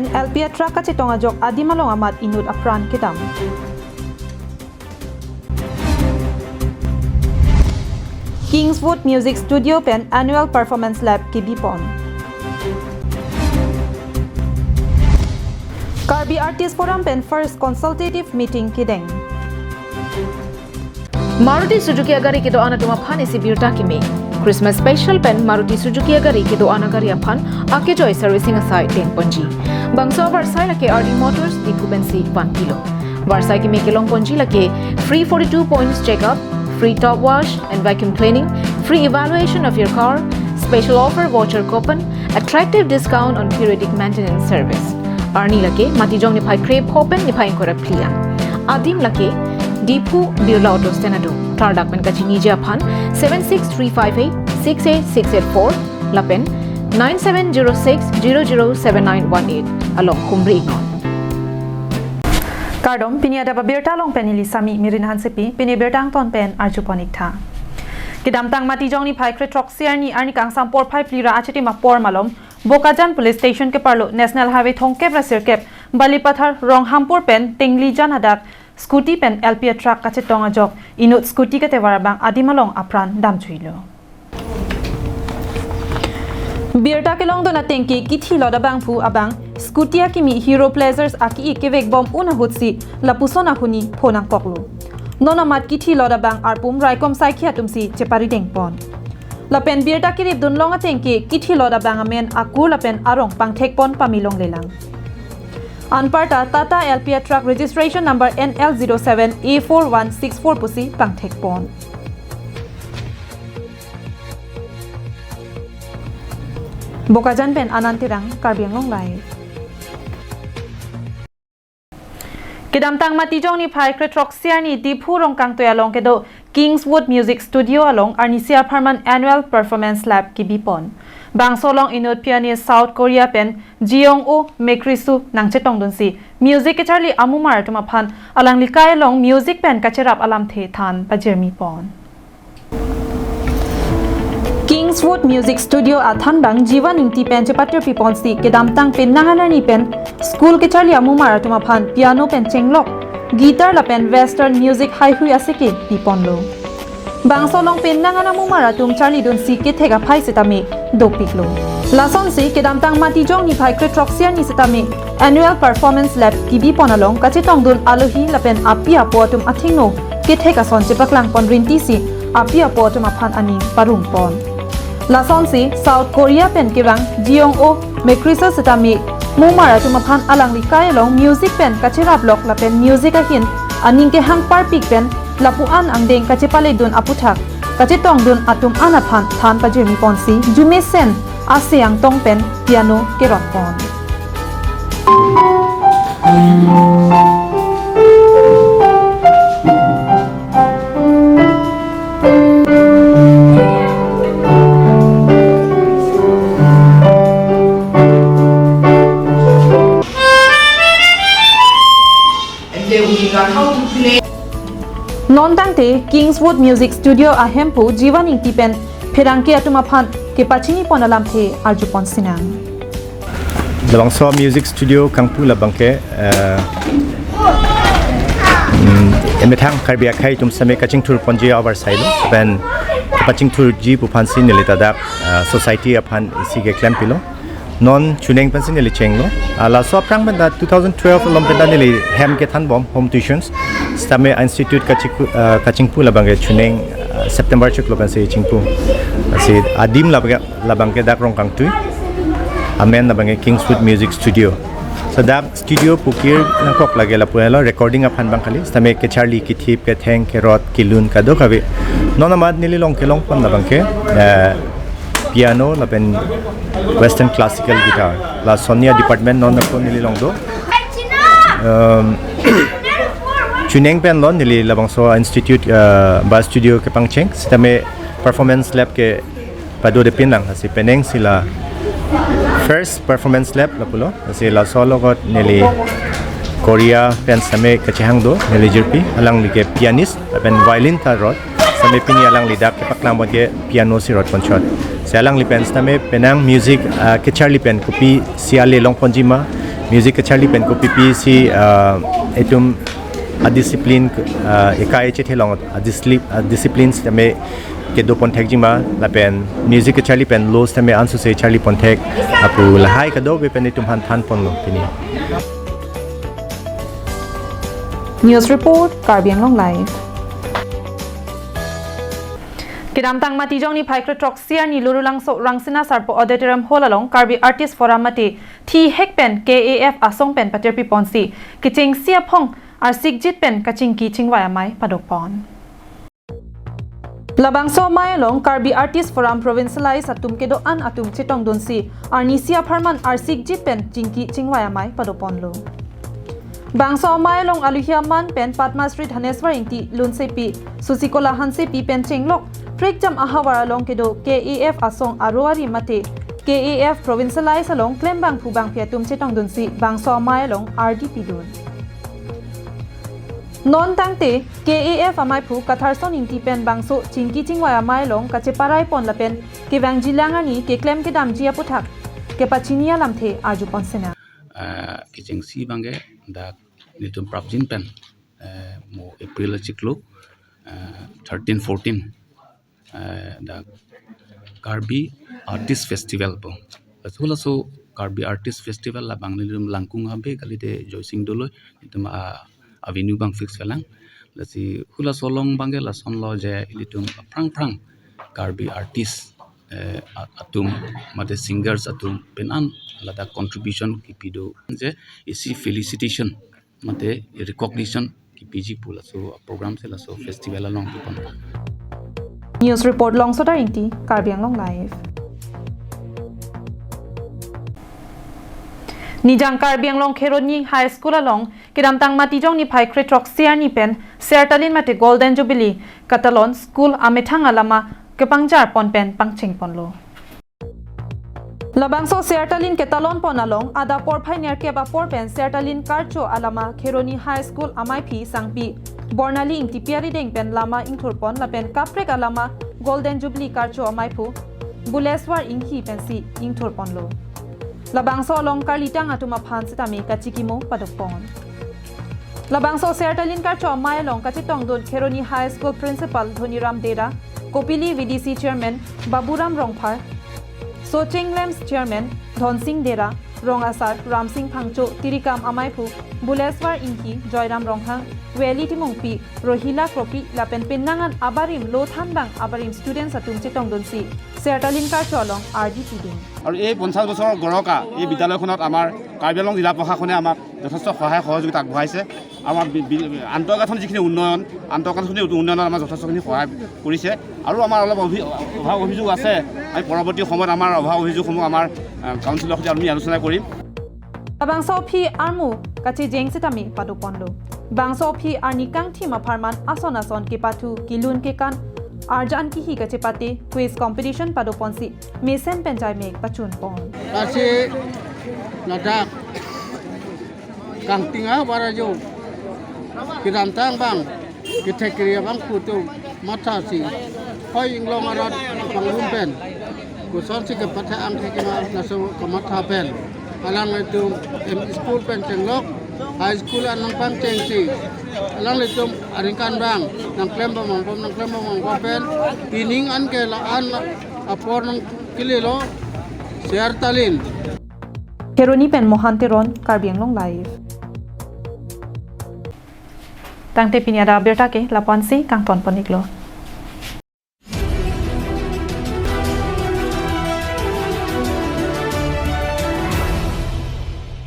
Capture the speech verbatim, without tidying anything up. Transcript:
L P a truck kachetong ajok adim along amat inut apran kedam. Kingswood Music Studio pen annual performance lab kebipon. Karbi Artist Forum pen first consultative meeting kedeng. Maruti Suzuki agari kedo-an atum aphan isi birta kimi. Christmas special pen Maruti Suzuki agari kedo-an agari aphan akejoi servicing asai dengponji. Bangso avarsai lake R D Motors Diphu pensi vanpilo. Varsai kimi kelongponji lake free forty-two points checkup, free top wash and vacuum cleaning, free evaluation of your car, special offer voucher coupon, attractive discount on periodic maintenance service. Arni lake Matijong niphai krepho pen niphai ingkoi ra phli an. Adim lake Diphu Birla Auto Stand adung. Tarlak pen kachiniji aphan seven six three five eight six eight six eight four lapen nine seven zero six zero zero seven nine one eight along humri non. Kardom, pini adap abirta along pen neli Sami Mirin Hansepi, pini birta angton pen arjupon ik tha. Kedamtang Matijong niphai krethroksi arni, arni kangsam porphai phli ra achitim apor malom, Bokajan Police Station keparlo National Highway thomkep ra sirkep, Balipathar Ronghampur pen Tenglijan adak scooty pen L P a truck kachetong ajok inut scooty ketevar abang adim along apran damjuilo. Birta kelongdun ateng ke kithilot abangphu abang scooty akimi Hero Pleasures aki-ik kevekbom un ahutsi lapuson ahuni pho nangkoklo. Non amat kithilot abang arpum raikom saikhi atumsi cheparidengpon. Lapen birta keripdun long ateng ke kithilot abang amen akur lapen arong pangthekpon pame longlelang. Anparta Tata L P a truck registration number N L zero seven A four one six four pusi pangthekpon. Bokajan pen Anand Terang, Karbi Anglong Live. Kedamtang Matijong niphai krethroksi arni Diphu Rongkangtui along kedo Kingswood Music Studio along arnisi apharman annual performance lab kebipon. Bangso along inut pianist South Korea pen Jeong-o Mekrisu nangchetongdunsi music kecharli amumar atum aphan alangli kai along music pen kacherap alamthe than pajirmipon. Kingswood Music Studio athanbang Jivan Ingti pen chepatirpiponsi kedamtang penang an arni pen school kecharli amumar atum aphan piano pen chenglok, guitar lapen western music haihui aseke piponlo. Bangso along penang an amumar atum charlidunsi kethek aphai sitame dopiklo. Lasonsi kedamtang Matijong niphai krethroksi arni sitame annual performance lab kebipon along kachetongdun alohi lapen api apo atum athengno kethek ason chepaklangpon rintisi api apo atum aphan aning parungpon. Lasonsi South Korea pen kevang Jeong-o Mekrisu sitame mumar atum aphan alangli kai along music pen kacheraplok lapen music ahin aning kehang parpik pen lapu-an angdeng kachepaledun aputhak kachetongdun atum an aphan than pajirmiponsi jumesen ase angtong pen piano kerotpon. And then we learn how to play. Non tangte Kingswood Music Studio ahemphu Jivan Ingti pen pherangke atum aphan kepachinipon alamthe arjupon sinang. Labangso music studio kangpu labangke, eh, mm, emethang Karbi akhei atum sitame kachingthurponji avarsailo, pen kepachingthurji pu aphansi neli ta dak, eh, society aphan isi keklempilo. Non chuneng pensi neli chenglo. Ah, laso aphrang pen ta two thousand twelve along pen ta neli hem kethanbom home tuitions. Sitame institute kachiku-, ah, kachingpu labangke chuneng, ah, September chiklo pensi chingpu. Lasi adim labangke, labangke dak Rongkangtui. Amen labangke Kingswood Music Studio. So dak studio pukir nangkok lake lapu helo recording aphan abang kali. Sitame kecharli kethip ketheng kerot kelun kadokave. Non amat neli along kelongpon labangke, eh, piano lapen western classical guitar. Lason a department non ako neli along do. Um, chuneng penlo neli labangso institute, uh, ba studio kepangcheng. Sitame performance lab kepadodepinlang. Lasi penang si la first performance lab lapulo. Lasi laso alogot neli Korea pen sitame kachehang do, neli jirpi, alanglike pianist, lapen violin ta rot, sitame pini alangli dak kepaklang abangke piano si rotponchot. Si alangli pen sitame penang music, ah, kecharli pen kopisi ale longponji ma, Music kacharli pen kopipi si, ah, itum a discipline, ah, ekai chethe along a disli-, a discipline sitame kedo pon thekji ma lapen music kacharli pen lo sitame ansose charli pon thek apu lahai kadokave pen itum aphan than ponlo pini. News report, Karbi Anglong Live. Kedamtang Matijong niphai kre throksi arni Lurulangso Rangsina Sarpo Auditorium Hall along Karbi Artist Forum mate thihek pen K A F asong pen patirpi ponsi kechengsi aphong arsikjit pen kachingki chingvai amei padopon. Labangso amei along Karbi Artist Forum Provincialize atum kedo-an atum chetongdunsi arnisi apharman arsikjit pen chingki chingvai amei padoponlo. Bangso amei along aluhi aman pen Padma Shri Dhaneswar Ingti, Lunsepi Susikola Hansepi pen chenglok prekjam ahavar along kedo K A F asong aro ari mate K A F Provincialize along klembangphu bangphi atum chetongdunsi bangso amei along ardi pidun. Non tangte K A F ameiphu Katharson Ingti pen bangso chingki chingvai amei along kacheparai pon lapen kevangjilang arni keklem kedamji aputhak kepachini alamthe arju pon sena. Eh, kechengsi abangke dak nelitum prapjin pen, eh, mo April achiklo, eh, thirteen fourteen, eh, dak Karbi Artist Festival pu. Laso, laso Karbi Artist Festival labang nelitum langkung abe kalite Joysing Doloi, itum a, a venue abang fix kalang. Lasi halaso along abangke lasonlo je ilitum aphrang phrang Karbi artist, eh, a-, atum mate singers atum pen an ladak contribution kipi do je isi felicitation mate recognition kipiji pu laso program si laso festival along kipon. News report Longsodar Ingti, Karbi Anglong Live. Nijang Karbi Anglong Kheroni High School along kedamtang Matijong niphai kre throksi arni pen Sertalin mate Golden Jubilee katalon school amethang alama kepangjar pon pen pangcheng ponlo. Labangso Sertalin ketalon pon along adap porphai nerkep apor pen Sertalin karcho alama Kheroni High School ameiphi sangpi Bornali Ingtipi arideng pen lama ingthur pon lapen kaprek alama Golden Jubilee karcho ameiphu Buleswar Inghi pensi ingthur ponlo. Labangso along karlitang atum aphan sitame kachikimo padopon. Labangso Sertalin karcho amei along kachetongdun Kheroni High School Principal Dhoniram Dera, Kopili V D C Chairman Baburam Rongphar, Soching Lamps Chairman Dhonsing Dera, Rong Asar Ramsing Phangcho, Tirikam ameiphu Buleswar Inghi, Joyram Ronghang, Veli Timungpi, Rohila Kropi lapen pinnangan abarim lo thanbang abarim students atum chetongdunsi Sertalin karcho along ardi pidun. আৰু এই পঞ্চাশ বছৰৰ গৰকা এই বিদ্যালয়খনত আমাৰ কাৰ্বি আংলং জিলা প্ৰশাসনে আমাক যথেষ্ট সহায় সহযোগিতা আগবঢ়াইছে। আমাৰ বি-, বি-, আন্তঃগাঁথনি যিখিনি উন্নয়ন, আন্তঃগাঁথনি উন্নয়নত আমাক যথেষ্টখিনি সহায় কৰিছে। আৰু আমাৰ অলপ অভি-, অভাৱ অভিযোগ আছে, আমি পৰৱৰ্তী সময়ত আমাৰ অভাৱ অভিযোগসমূহ আমাৰ, আহ, কাউন্সিলৰ সৈতে আমি আলোচনা কৰিম। Labangso aphi armu kachejeng sitame padoponlo. Bangso aphi arni kangthim apharman ason ason kepathu kelun kekan arjan kihi kachepate quiz competition padoponsi mesen pen jaimek pachun pon. Lasi ladak kangting abar ajo kedamtang abang kethek kere abang putu mathasi hoi inglong arat abang rum pen kosonsi kepathe angthek ma laso kamatha pen alanglitum M E school pen chenglok high school anang pangchengsi alanglitum aringkan abang nangklem bom nangklem bom pen pining an ke la-an apor nangkelelo Sertalin. Kheroni pen Mohan Teron, Karbi Anglong Live. Tangte pini adap abirta ke lapu-ansi kangton pon-iklo.